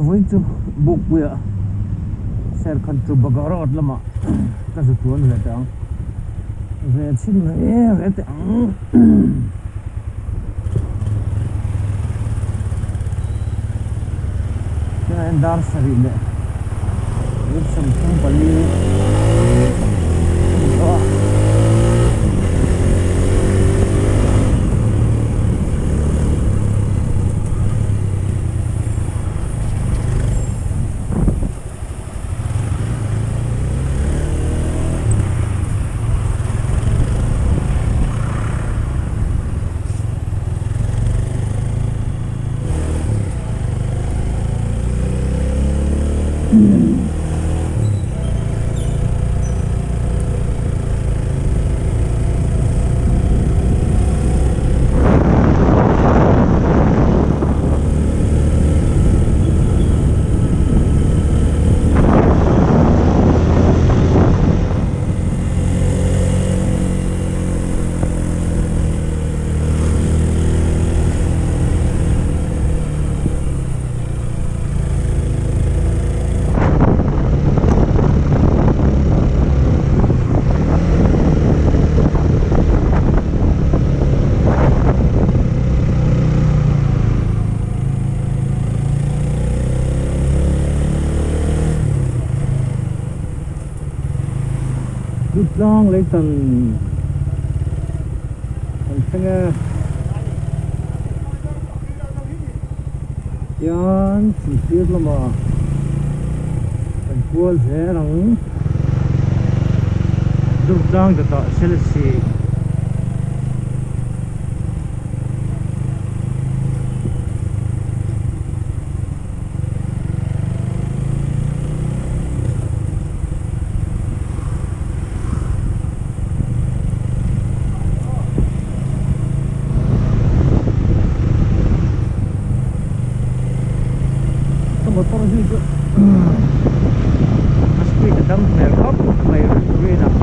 Vawiin chu Bukpuia Serkhan chu Baga road lamah ka zu tuan ve teh ang. Ve chhin ve ve teh ang. Tunah hian dar sarih leh minute 34 a ni tawh a. Tlang lei tan kan thleng e tian thingthir lamah kan kual zel ang Durtlang dawtah Selesih. Ka motor hi chu a speed a dam hmel khawp mai green ah.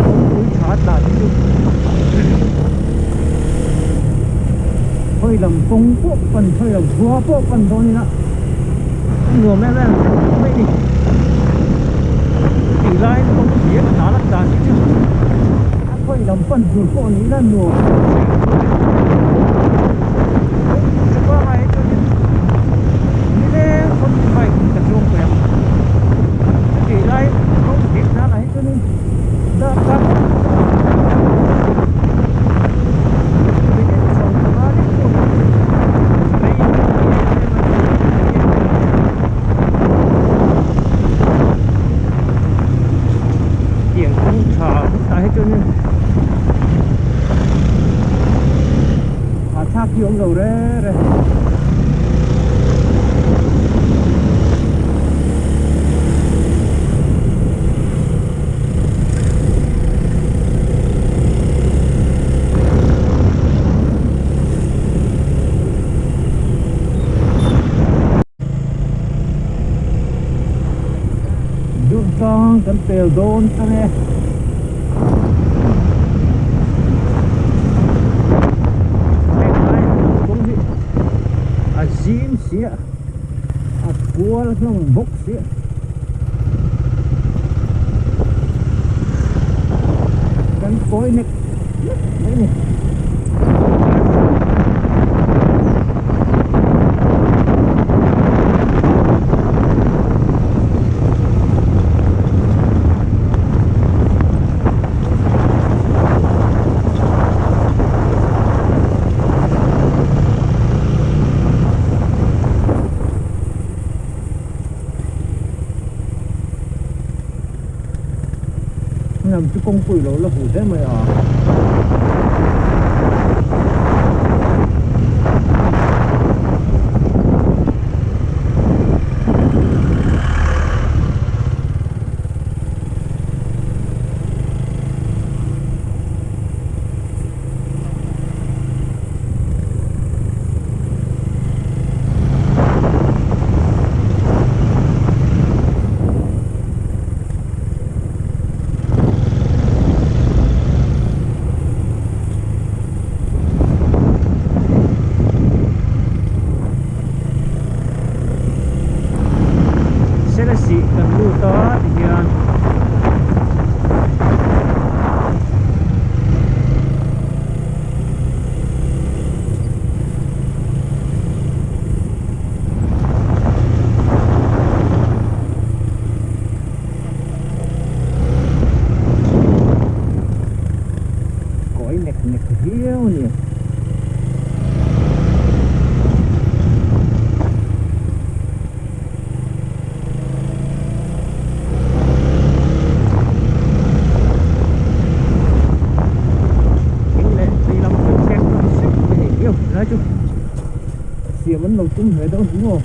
Kawngpui tha tlan chu hawi lam kawng pawh pan hawi lo khua pawh pan dawn ila a nuam em em mai ni tih laiin kawng hlir a tlan a tlan hi chu a hawi lam pan tur pawh ni ila nuam nileng pawn bike ka chuang thei ang chutih lai kawng hlir tlanah hi chuanin darkar minute 15 lek pawh rei em em a ni tiang kawng tha tah hi chuanin hahthlak hi a awm lo reng reng. Duhtlang kan pel dawn tan e. Heng lai kawng hi a zim si a, a kual hlawm bawk si a. Kan kawi nek nek mai a ni. Heng chu kawngpui lo la huh hle mai a. Selesih kan lut a tihian Kawi nek nek viau a ni. Thing leh tui lam pawh chek lam sek mai a ni viau lai chu siam an lo tum hle dawn maw.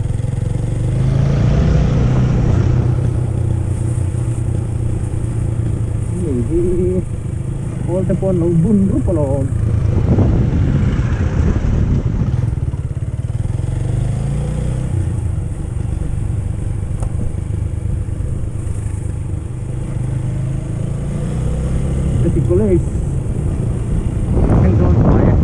Hei hi kawl te pawh an lo bun rup alawm. Heti college thleng dawn hnai e.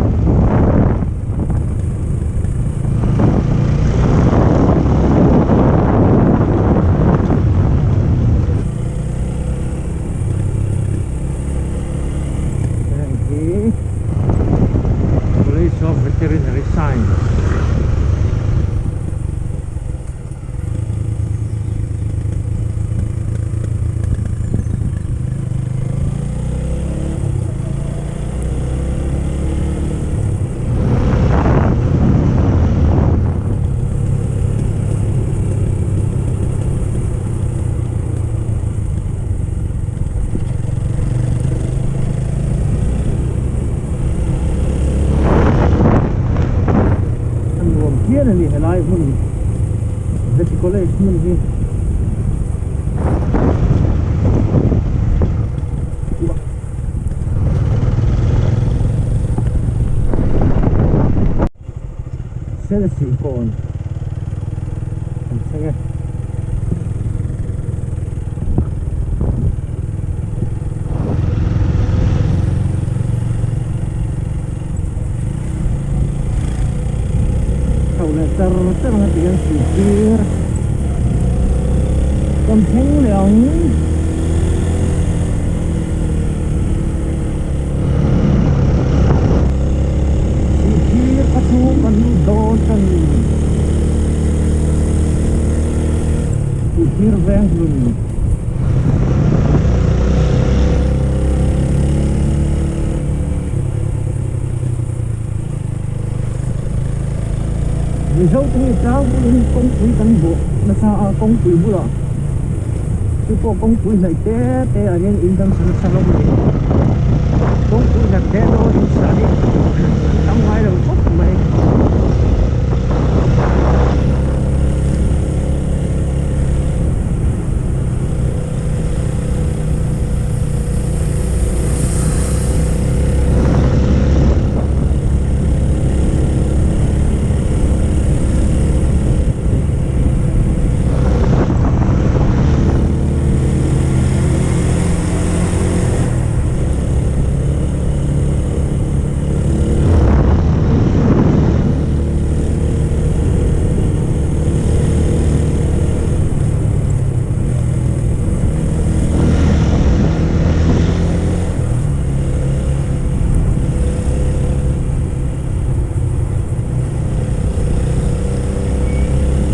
Heng hi College of Veterinary Science. A nuam phian a ni helai hmun Vety College hmun hi. Selesih kawn kan thleng e. Chho leh char char ang a tih hian sih tir kan thleng leh ang. Sihphir kha chu kan dawn ta ni. Sihphir veng hlun. Mizo te hi tlangpuiin kawngpui kan buh nasa a kawngpui bulah chu pawh kawngpui hnaih te te ah hian in kan sa nasa hlawm a ni kawngpui hlat te dawn in sa hi tam ngai lo khawp mai.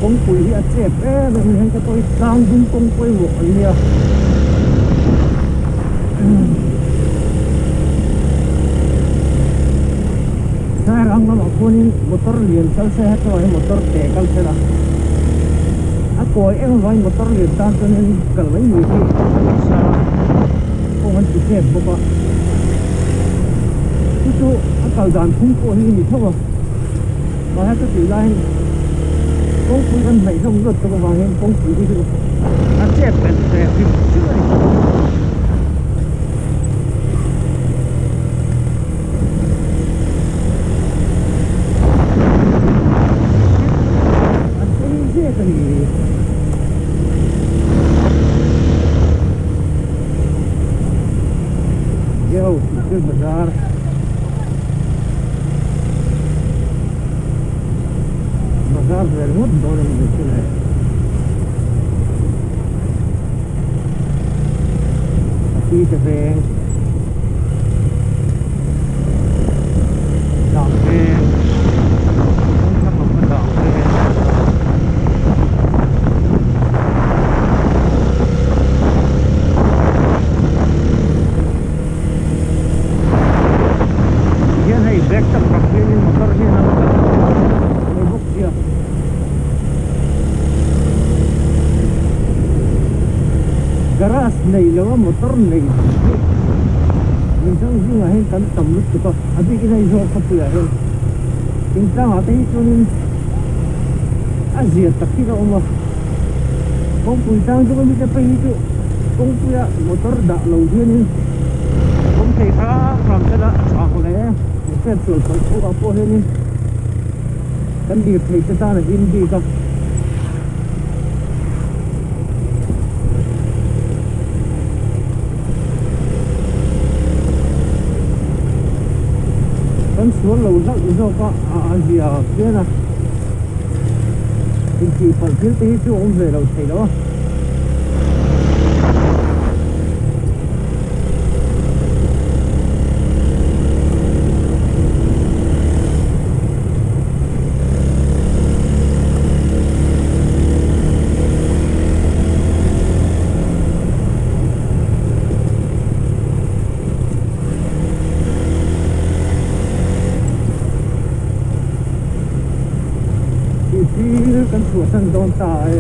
Kawngpui hi a chep em em hian ka tawi tlang dum kawng pawimawh an nia. Sairang lamah khuanin motor lian kal se hetiang hi motor te kal se la a kawi em avangin motor lian tan chuanin kal mai mai hi a nasa a kawng an ti chep bawk a chu chu a kal dan phung pawh hi a ni tho a mahse chutih laiin kawngpui kan hnaih hlawm luat tawh avangin kawngpui te chu a chep belh ve hrim hrim a ni. An phei zet a ni. Yo, thil bazar. Bazar ve ringawt dawn a ni chu le. A pi te veng. Dang veng. Kawng thlang lam kha dang veng. Hian hei black tak rak hianin motor hian a la kal mai bawk sia. Garage nei lo a motor nei hi min hrang zingah hian kan tam lutuk a, a bikin hei zawk khawpuiah hian thingtlangah te hi chuanin a zia tak hi a awm a, kawngpui tlang chu mite phei hi chu kawngpuia motor dah lo hianin awm thei hram hram sela a tha hle chet sual palh pawh ah pawh hianin kan dir thei te tan a him bik a. Kan sual lo hlauh zawk a a zia phian a intih palh thil te hi chu a awm ve lo thei lo a. Thil kan chhuahsan dawn ta e.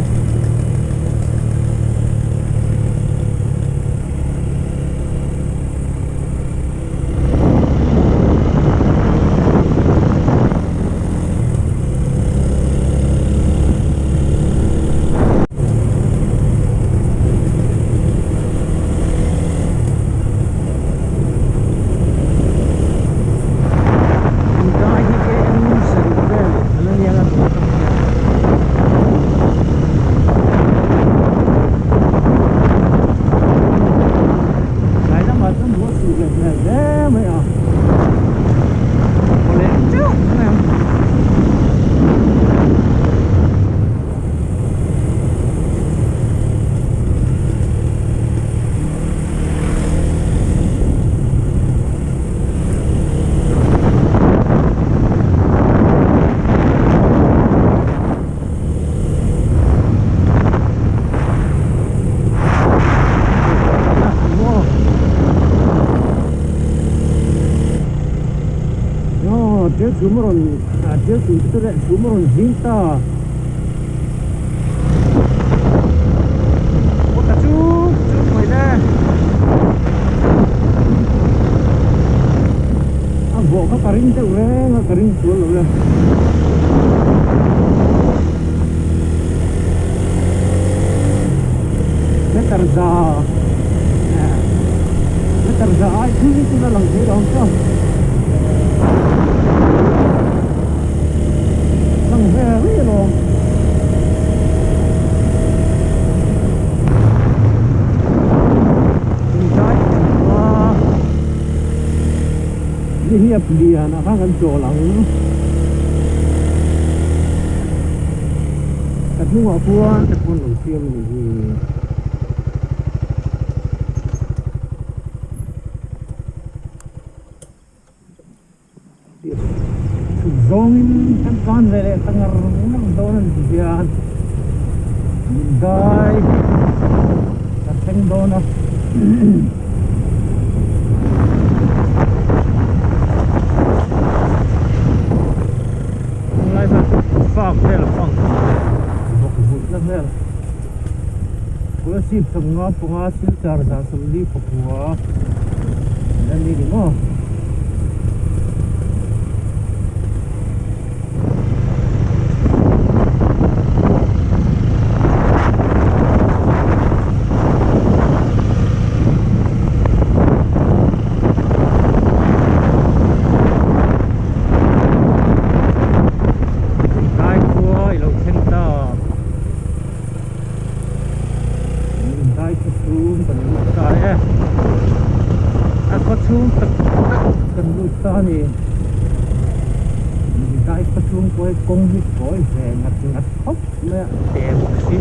Dai hi KM sarih vel a la nia la tun atang hian. Tlai lamah chuan ruah suh leh hmel hle mai a. Aw leh teuh mai ang. Thil chhum a rawn thil chhum te chu leh chhum a rawn zing ta aw ta chuk chuk mai le a vawh kha ka ring deuh reng a ka ring sual lo le. Meter za meter za ai thui hi chu la lang thei lo ang chuan lang ve rih alawm. Inzai a nihliap lian ah khan kan chawl ang. Ka hnungah khuan te pawn lo siam a nih hi. Chhuk zawngin kan tlan ve leh ta ngar ngar dawn a ni ti hian min dai kan thleng dawn a. Tunlai hian farm vel a fang vawk vulhna vel Kolasib 55 Silchar 49 an ni ni maw. Lai khua i lo thleng ta. Lai khaw chhung kan lut ta e. A khaw chhung tak tak kan lut ta a ni. Lai khaw chhung pawh hi kawng hi kawi ve ngat ngat khawp mai a te bawk si.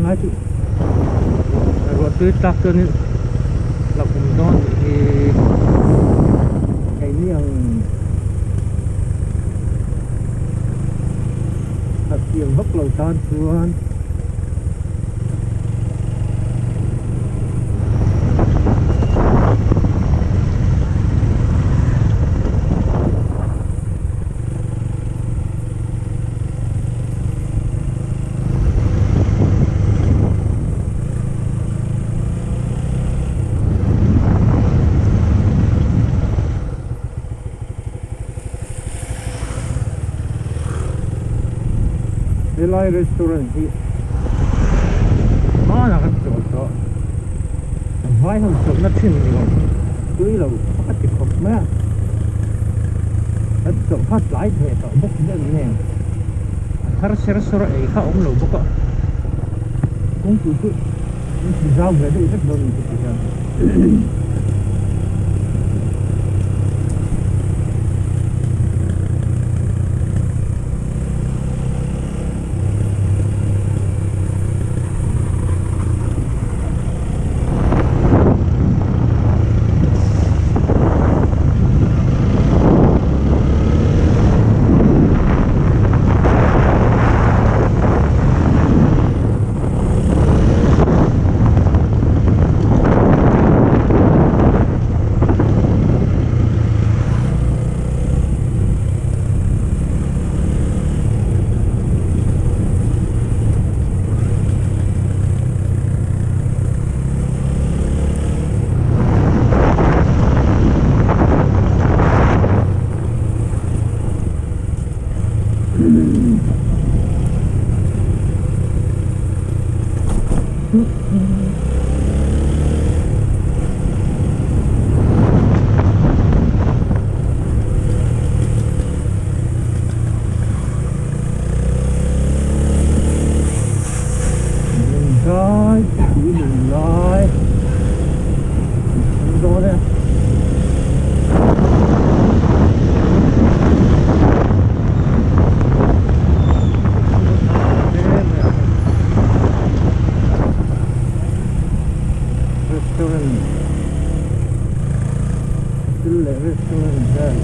Ngai chu ruah tui tlak chuanin la kum dawn tih hi keini ang khat thiam vak lo tan chuan Helai restaurant hi hmanah kan chawl tawh vai ho chawlhna thin ni awm tui lo a ti khawp mai a kan chawlh kha tlai thei tawh bawk deuh nen a thar ser sawr ei kha a awm lo bawk a kawngpui chu an ti zau ve deuh vek dawn a ni heti hian. Lung lai tui lung lai an dawn e. Restaurant thil leh restaurant vel.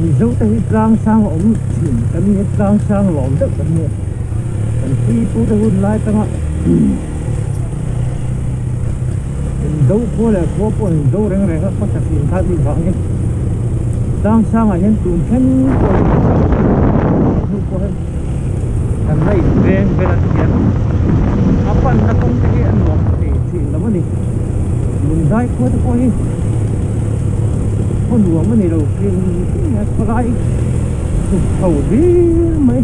Mizo te hi tlang sang a awm thin kan ni a tlang sang lawm deuh kan ni a kan pi pu te hun lai tanga in do khua leh khua pawh in do reng reng a khawsak in kha tih vangin tlang sangah hian tun thleng pawh hnu pawh hian kan la in veng vel a ti hian a panna kawng te hi a nuam thei thin lo a ni lungdai khua te pawh hi khaw nuam a ni lo hrim hrim a khawlai chhuk chho hlir mai.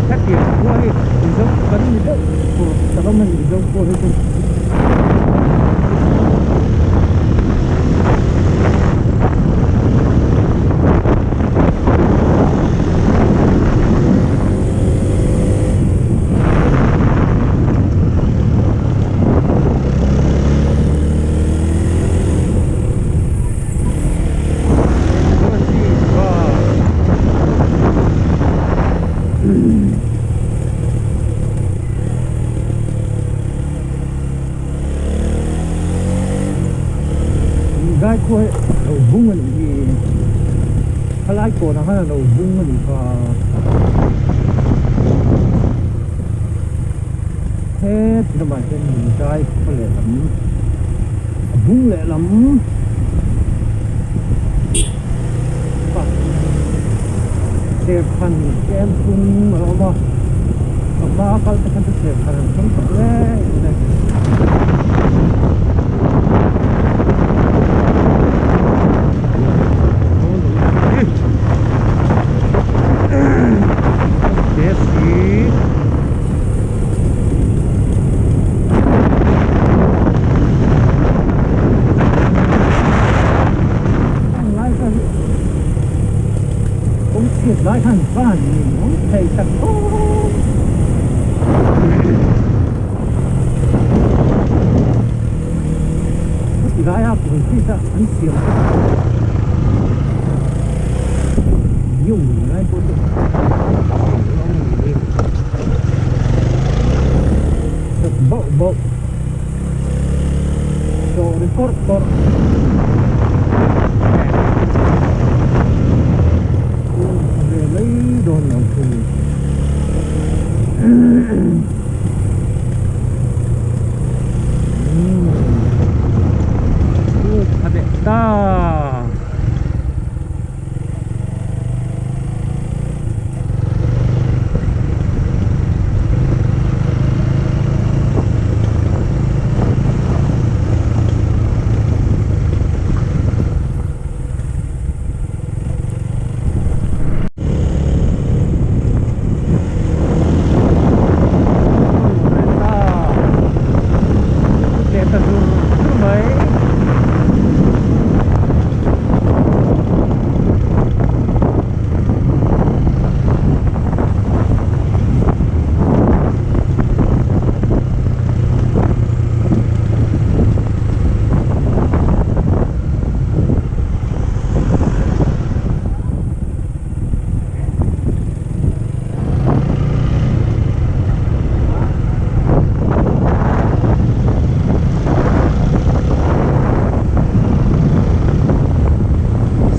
Hetiang khua hi Mizo kan ni deuh tur tak awm a ni Mizo khua hi chu. Lungdai khua hi a lo bung a nih hi khalai kawnah khan a lo bung a nih kha heti lamah hian Lungdai khua lehlam a bung lehlam Serkhan tlem thum a lo awm a a hma a kal te khan chu serkhan an thleng tawh hle mai. Kawng chhiat lai khan van ni awm thei tak khawp. Chuti laia concrete a an siam te kha yung lai pawh chu thei awm ni chawp bauh bauh. Sawh ri kawrh kawrh a ve mai dawn lo chu ni. Umm a leh ta.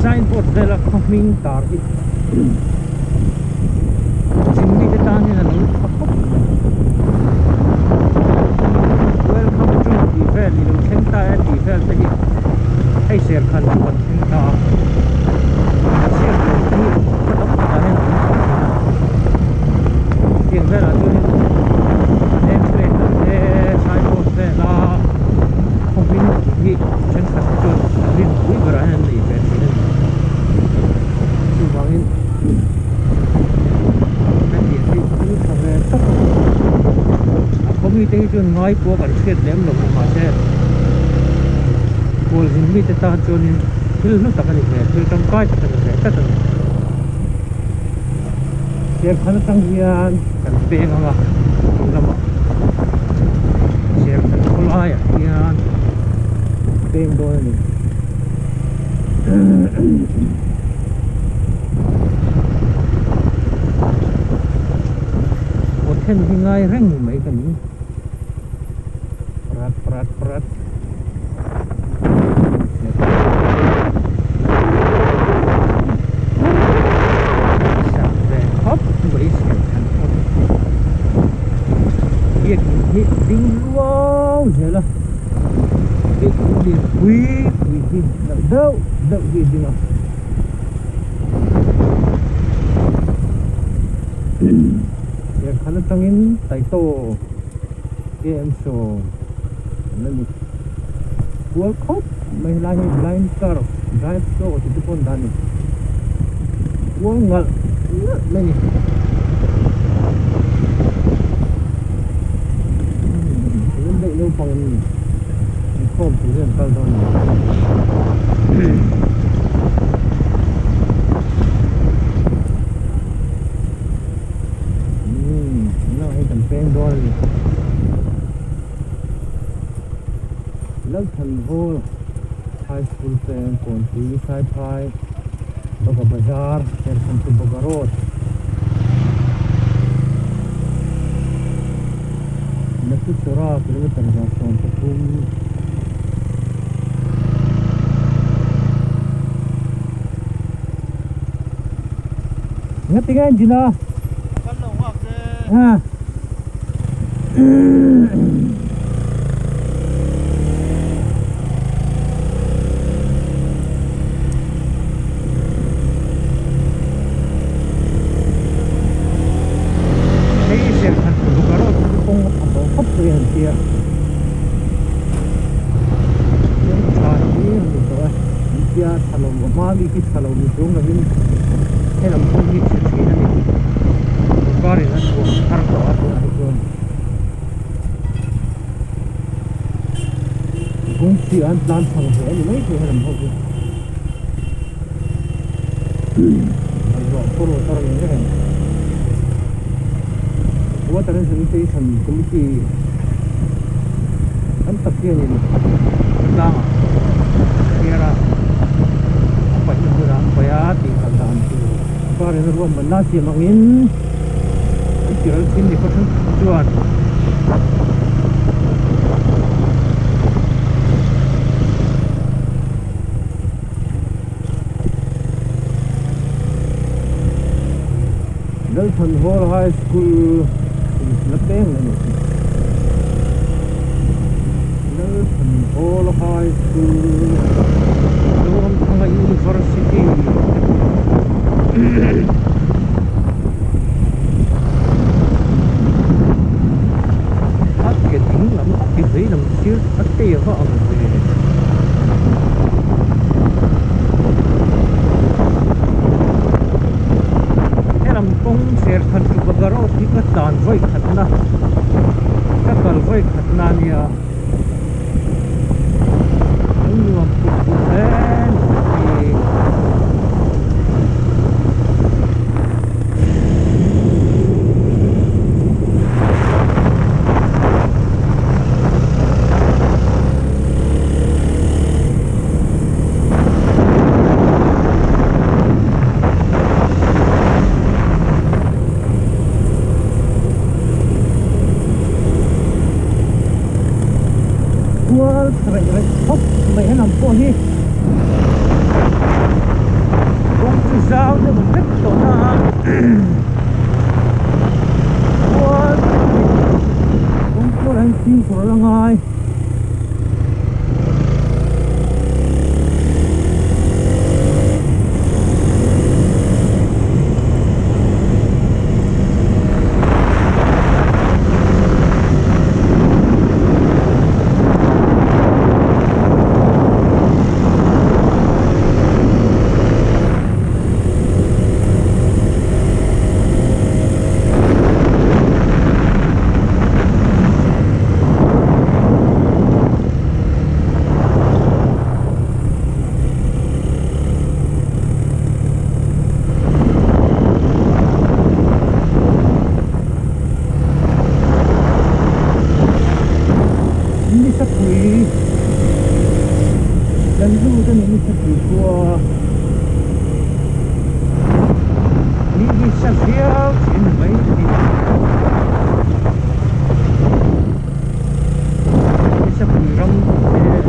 Signboard vela khaw hming tar hi zin mite tan hian a lo tha khawp mai. Welcome to tih vel i lo thleng ta e tih vel te hi hei serkhan chu kan thleng ta a chhiat tur hi khaw tam takah hian a awm tawh thin a tiang velah chuanin name plate ah te signboard vela khaw hming tih hi thenkhat te chuan rinpui berah hian an nei ve thin a ni chuvangin hetiang hi thil tha ve tak a ni a khaw mite hi chuan ngaipawh kan hriat lem lo mahse khualzin mite tan chuanin thil hlu tak a ni ve thil tangkai tak a ni ve tlat a ni Serkhan atang hian kan peng ang a chung lamah Serkhan khawlaiah hian peng dawn a ni. Aw then hi ngai reng mai ka ni prat prat prat. Sak ve khawp mai Serkhan khawp biakin hi ding luau zel a biakin lian pui pui hi deuh deuh deuh hi a ding a Serkhan atangin Taitaw KM sawm an la ni kual khawp mai helai hi blind curve drive slow tih te pawh an dah a ni kual ngalh ngalh mai a ni. Tun daih naupang in inkhawm tur hian an kal dawn a ni. Umm tunah hei kan peng dawn a ni Lalthanhawl High School peng Kawnpui Saiphai Baga Bazar Serkhan to Baga Road Nathuchhara kilometer 130. Nga tinge in din a? Kan lo nghak che. Ha. Hei ser khat ruk a rawt chu kawng a tawh khawp mai a han tia. Kawng tha hi a ni tawh e. An tia tha lo a hma mi khi tha lo ni chung lovin helam kawng hi chhe thin a ni. Sorkar in a thuam thar tawh a tunah hi chuan. Kawng chhia an tlan chho hle a ni mai thei helam ho chu. Ngaihtuah phur tar ang reng. Water and Sanitation Committee tam tak hianin khawtlangah chhiara a paihna hmunah an paih a tih kal dan tur karin a ruahmanna a siam angin an ti ral thin ni khaw thenkhat chuan. Lalthan Hall High School la peng a ni Lalthan Hall High School Zoramthanga University a ke ding lam a ke vei lam sir a tei a va ang ve. Helam kawng ser khat chu ka road hi ka tlan vawi khatna ka kal vawi khatna a nia an nuam put put hle ni Kual raih raih khawp mai helam pawh hi kawng chu zau deuh vek tawh na a kual kawng kual ah hian fimkhur a la ngai. Nisapui kan lut a ni Nisapui khua ni hi sa viau thin mai a ni. Nisapui ram te a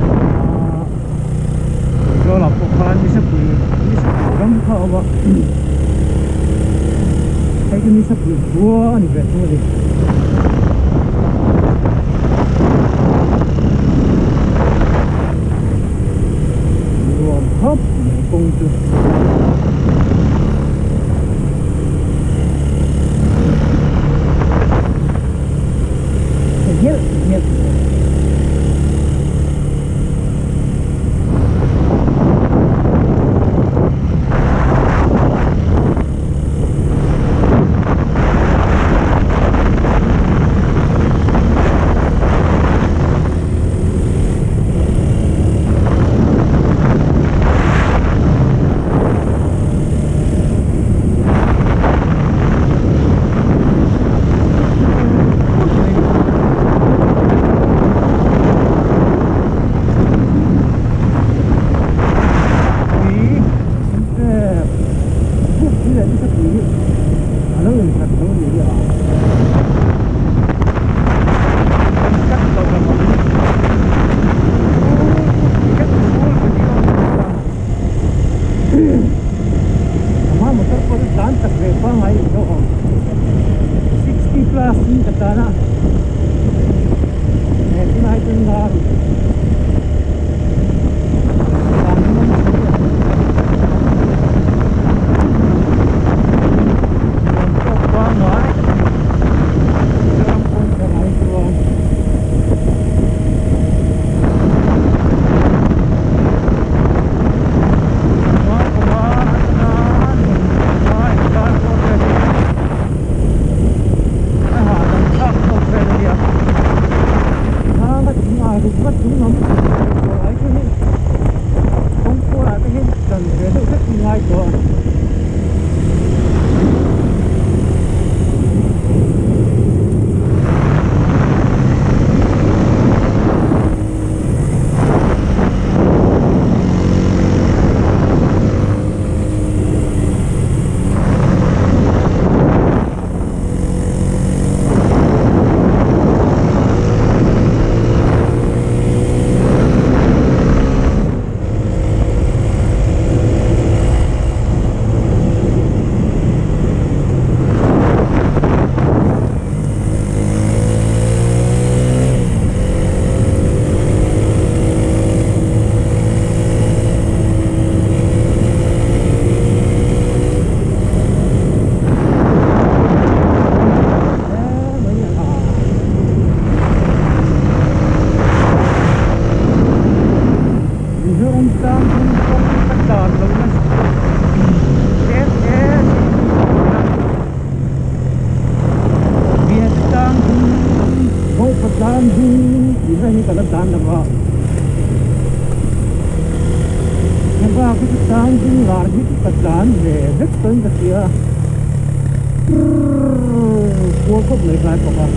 Aizawl ah pawh khan Nisapui Nisapui ram kha a awm a hei chu Nisapui khua a ni ve thung a ni. Nuam khawp mai kawng chu. Nghelh nghelh. tlan a he tilai chu an lar nuam tawk pangngai Mizoram kawng thar ah hi chuan. Panga atanga 05 inkar pawh vel hi a hahdam thlak tawk vel a nia. Thanga chung ah ruk vat chung lam tawh ai chu hei kawngpuar ah te hian dan ve deuh hlek hi ngai tawh a. Mizoram tlang chung kawng ka tlan lo nasa tlem hle tih hi a ni a. Biate tlang dung, Bawpa tlang dung tih vel hi ka la tlan lo a. Heng bak hi chu tlang dung lar hi chu ka tlan ve vek tawhin ka hria a. Prrrr kual khawp mai tlai bawk a.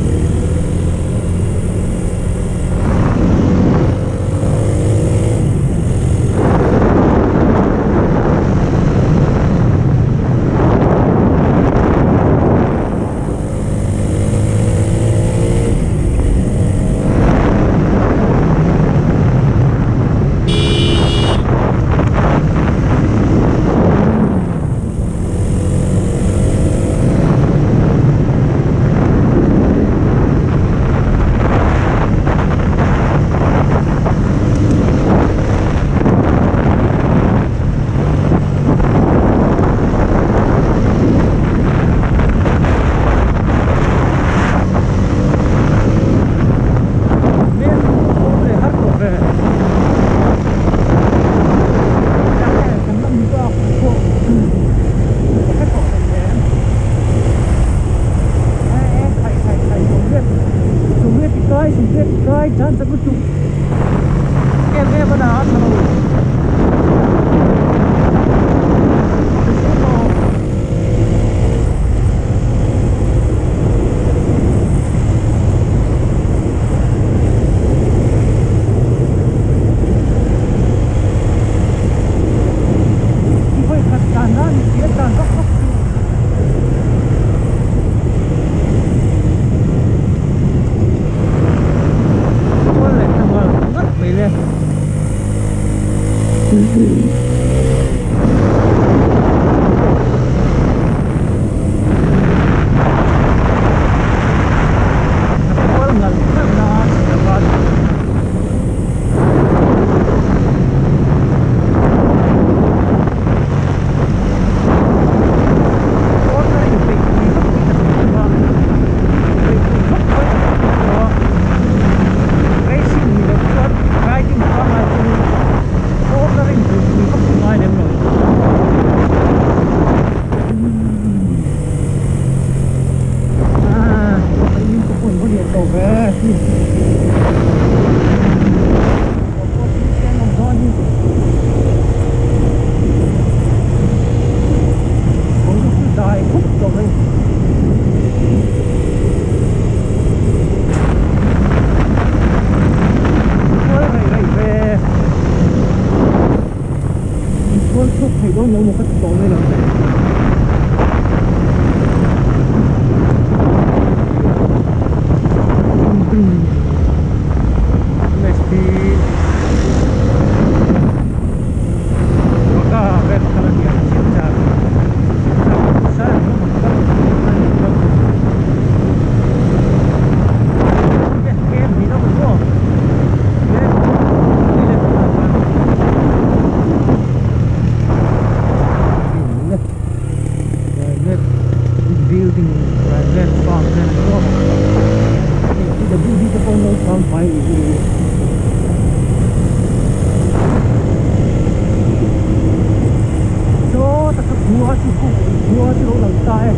ta e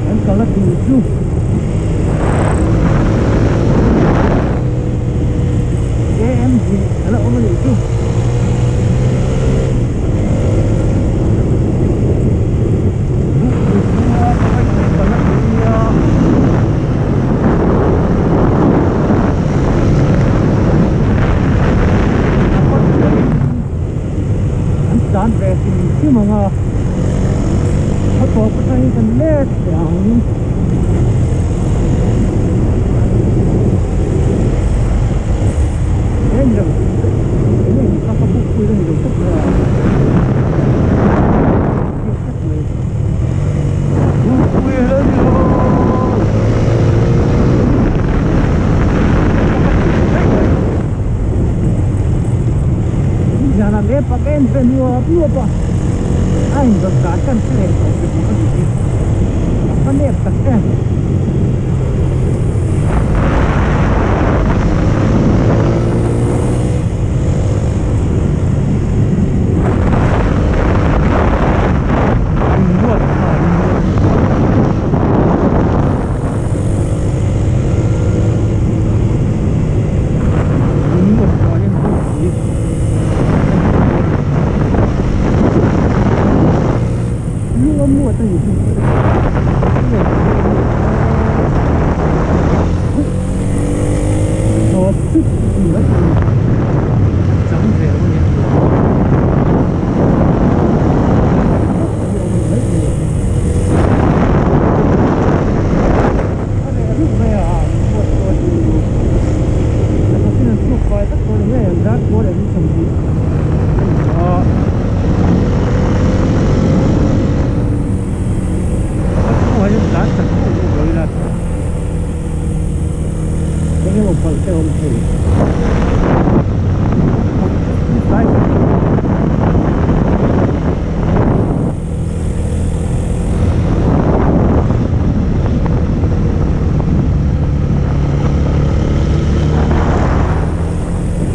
kan kal a tur chu km hnih a la awm a nih chu. Bukpui chhunga ka bike kan kal a tur nia. A kawt berin an tlan ve hrim hrim ang a, a tawp atangin kan let leh ang. He ni lo, enge ni kha ka bukpui la ni lo tawp mai a, hriat tlat mai. Bukpui la ni lo. Zanah leh pak em ve nuap nuap a, a inzawt dan kan hre leh tawh ve bawk a nih hi, a va nep tak em. Inruat kha inruat. Inruat kha hian bukpui lung a muat a ni chu tawp chut ni mai tur a ni chang ve lo a ni a reh ruk mai a muat pawh chu a thawkin an chhuak fai tak dawn ngei ang dar pawl leh ni 20 a ni tawh a. A chhungah hian tlan chak deuh deuh lo ila eng emaw palh te a awm thei.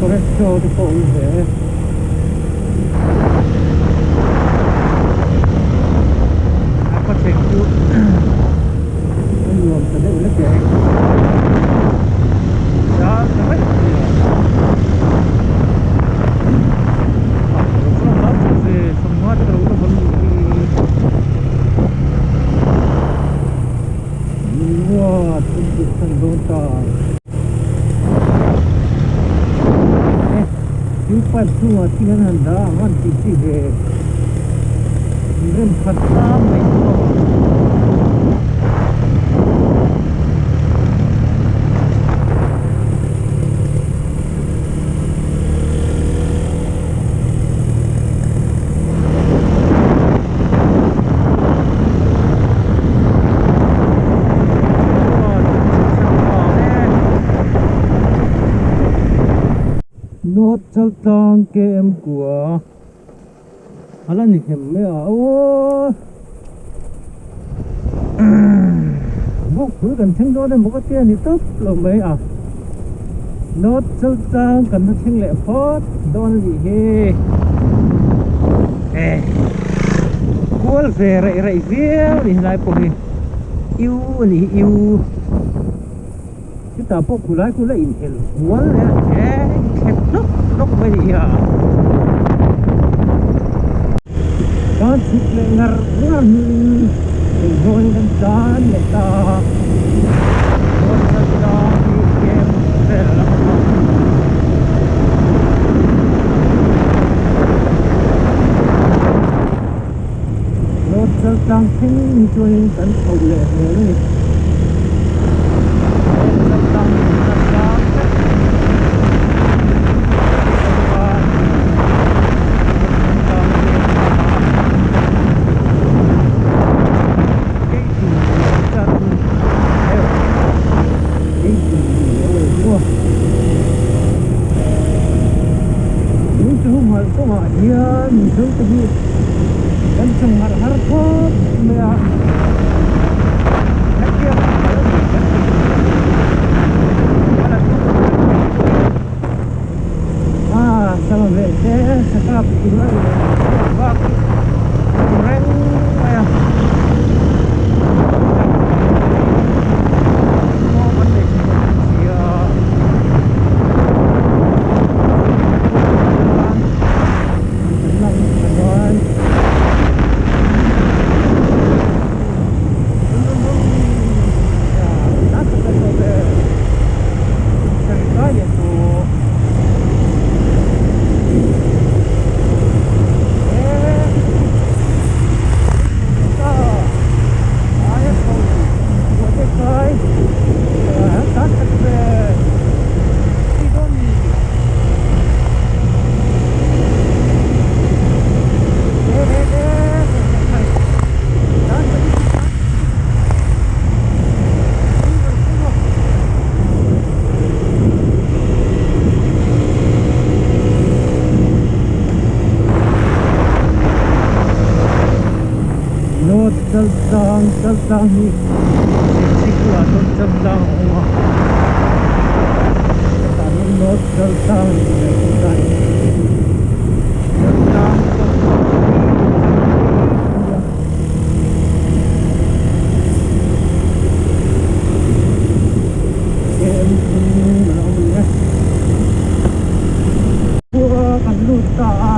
Cholesterol te pawh a awm ve e. A khawchheng chu a nuam ta deuh lek e. Zar ta vek a ni a. A lo chuan hlau chauh ve sawmnga te ka lo la vawn luh hi. Nuat kan tih chhan dawn ta. Chu pipe chungah thil an han dah ang an tih chi ve rem khat tlang mai chu a. North Chaltlang KM kua a la ni hem mai a aw bawkpui kan thleng dawn emaw ka tia ni tawp lo mai a North Chaltlang kan la thleng leh phawt dawn a nih hi e kual ve raih raih viau a ni helai pawh hi iu a nih hi iu. Chutah pawh khulai khu la inhelh kual leh a eng thlep hlawk hlawk mai a nih hi a. Tan chhuk leh ngar ngar hnuin engzawngin kan tan leh ta a. Chuan tlang hi kem vel a la awm a. Road chal tlang thleng hi chuanin kan chhoh leh hmel a ni. Road chal tlang hi kan la sang vek a road chal tlang hi kei tur chan kei tur ni a Tun chu humhalh kawngah hian Mizo te hi kan chawng harh har khawp mai a, hetiang a kal a ni kan tih a la tum kan tih chu a sangha veh te sakap tur a inang chhuak vak hi a ni reng mai a. Chaltlang Chaltlang hi Serchhip bulah chuan Chaltlang a awm a hetah hian North Chaltlang a ni mai thung ta Chaltlang Chaltlang a nia. Km thum a lo ni e. Khua kan lut ta a.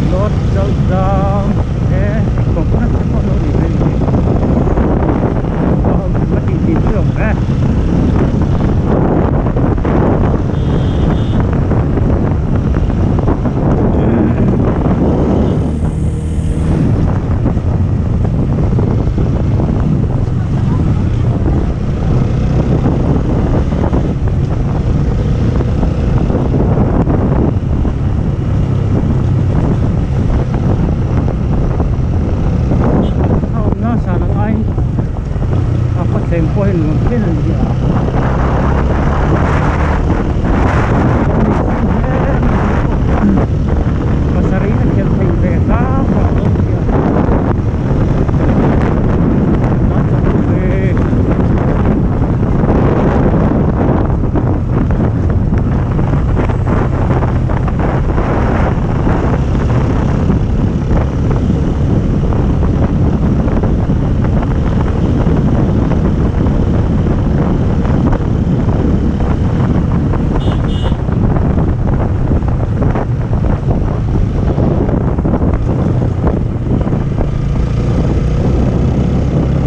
North Chaltlang he coconut te pawh a lo nih hmel hi a tih tih chu awm e. A awmna san ang aiin a khawthleng pawh hi nuam phian a ni a. Pasarih a khelh theih ve hlak a awm si a. Tlan chak duh ve.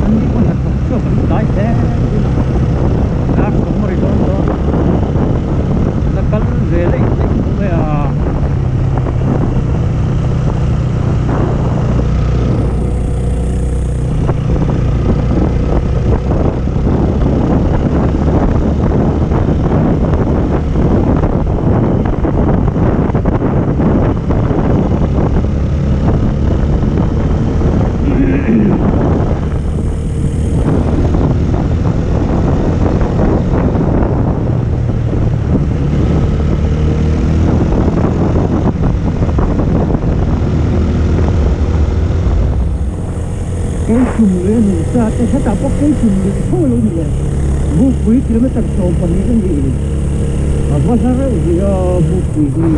An ni pawh hnathawk chhuak an tlai hle thin a dar sawm a ri dawn dawn la kal ve daih daih mai a. Keichhum lui a nih ta te hetah pawh keichhum lui tho a lo ni leh Bukpui kilometer 12 a ni a va hla reuh hi a Bukpui hi.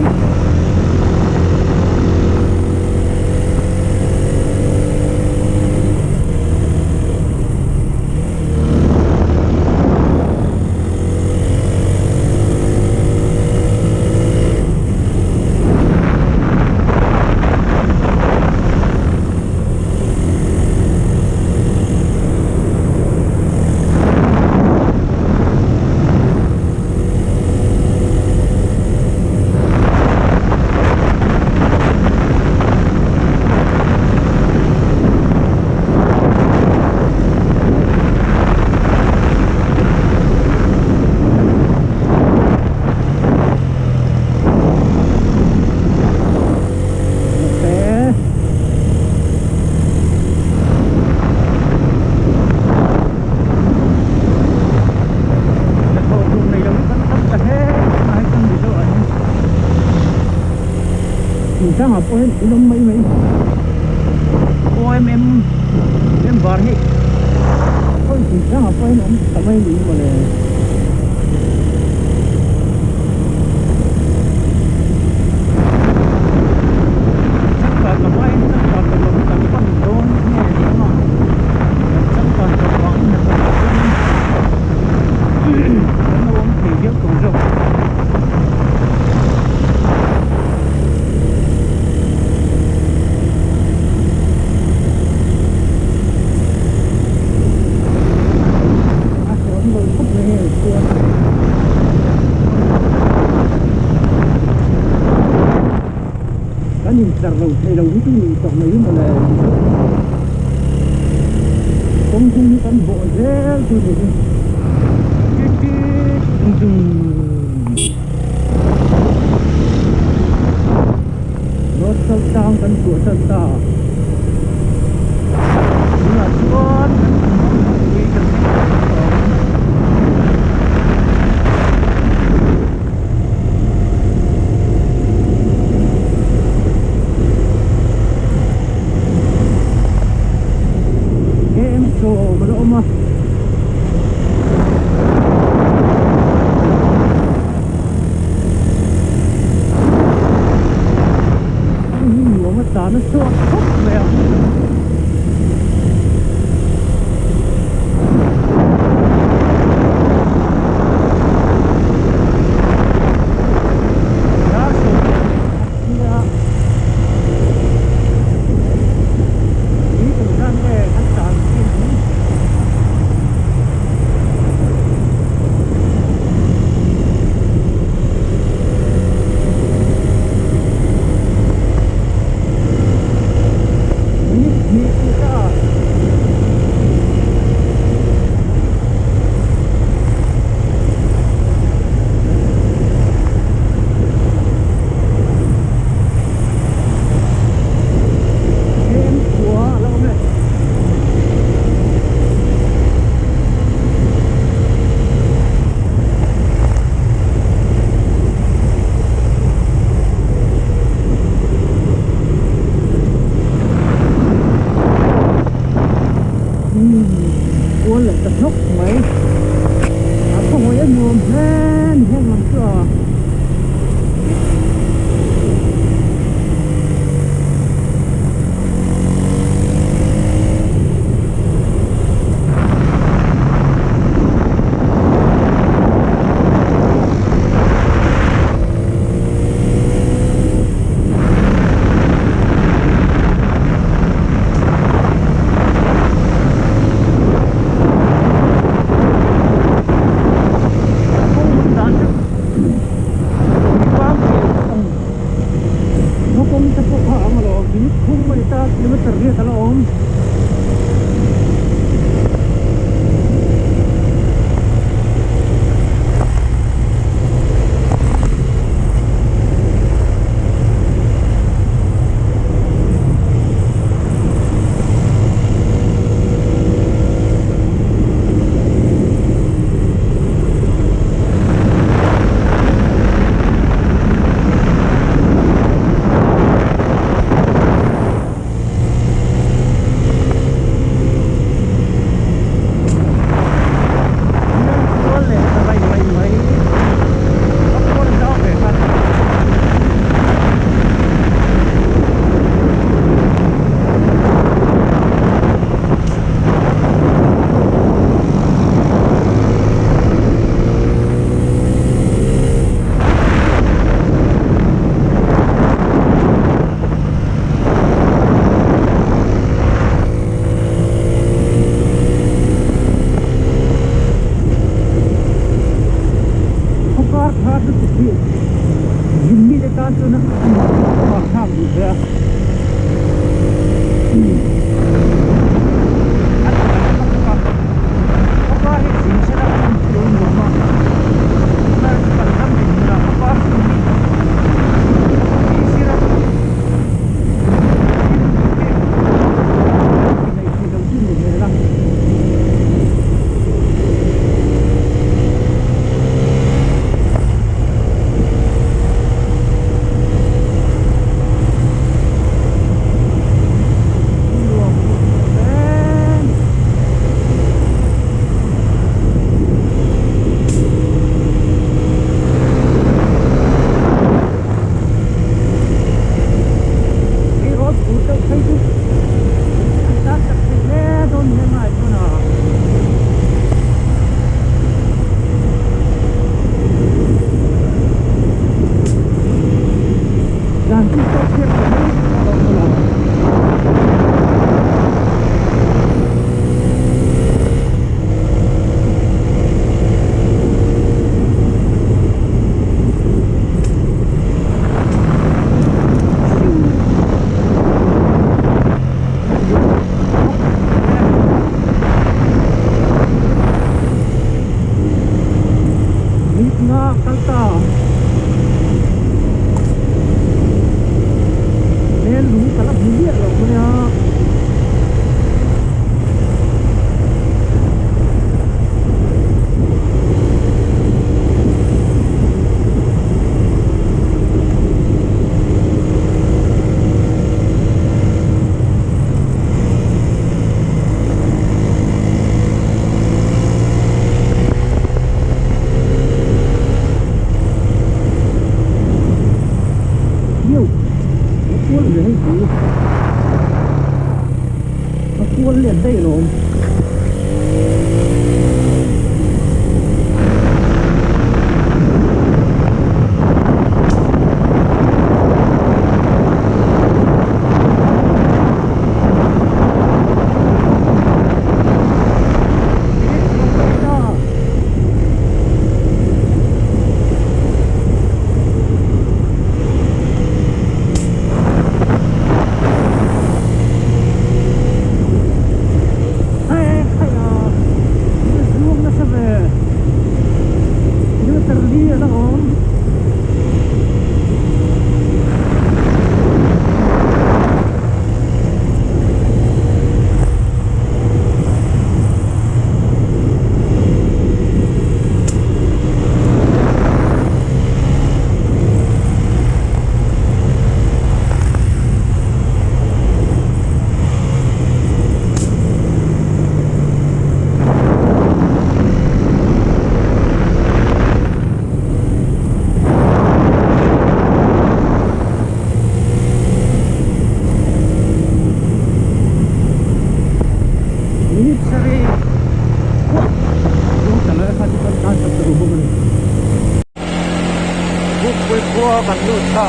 Thingtlangah pawh hian in awm mai mai OMM member hi khawi thingtlangah pawh hian awm ta mai niin mawle. Changkan lam aiin changkan lo lam kan pan dawn nge ni ang a, kan changkan tawh vangin hnathawh ah chuanin kan lo awm thei viau tawh zawk. A hrehawm lo khawp mai hei chuan. Kan intlar lo thei lo hi chu nih tawh mai hi mawle kawng chung hi kan bawh zel chu ni hi chit chit dung dung road chal tlang kan chhuahsan ta. Tunah chuan kan kawngpui kan thleng tawh ang. KM sawm a la awm a. Hei hi nuam a tlan a chhuak khawp mai a. Dar 10:30 a tui tur hian nge kan tlan thin ang. Minute hnih tih ta. KM khua a lo awm e. Kual leh ta hnawk mai a khawhawi a nuam hle ni heng lam chu a. Kawng te pawh kha ang alawm minute thum a ni ta kilometer riat a la awm. Khawkar thar lutuk hi zin mite tan chuan a vang thlak duh hle a. Khawkar hi zin sela a awm chu a nuam a, tunlai chu kan ram din hunah khawkar chu mi mi sira thil tih te ti neih theih loh chu nuam hmel a. Nuam hle. Hei road fur deuh phei chu an tan chak thei hle dawn ni heng ai chuan a. Dan chu pawh chhiat loh mai a lo awm lo. Minute nga kal ta. Mel lung kan kual ve hei chu a kual let daih alawm. Minute sarih kuah zawng ta lai kha chu kan tan tak ta bawk a ni. Bukpui khua kan lut ta.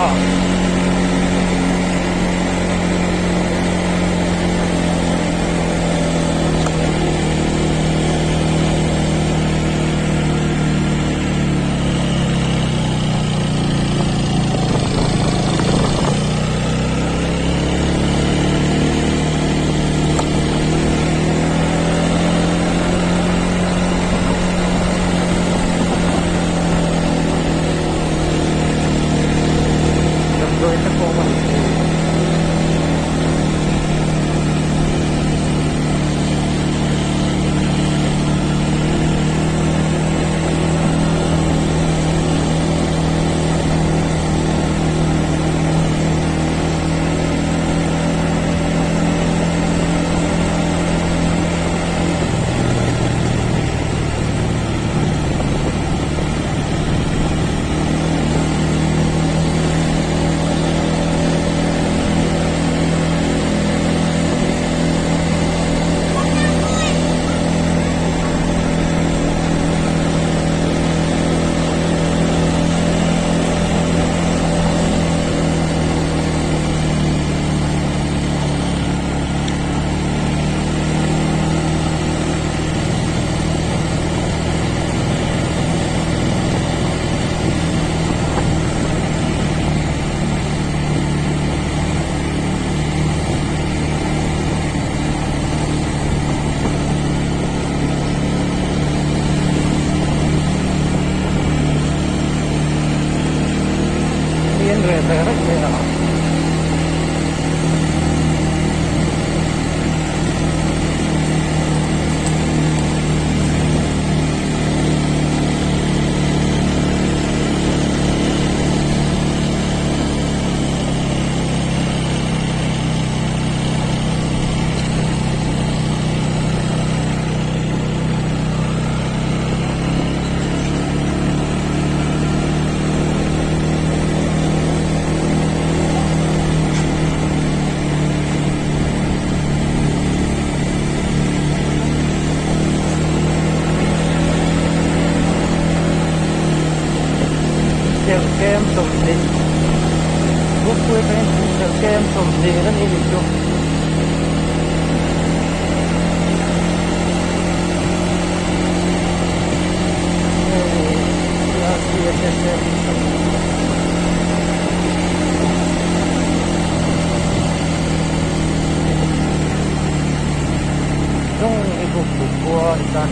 Damdawi te pawh a awm thei. Mi an reh ve reng mai a. Serhkem 20 Bukpui atangin Serhkem 20 a ni nih chu. Zawng hi buk buk khua a ni ta.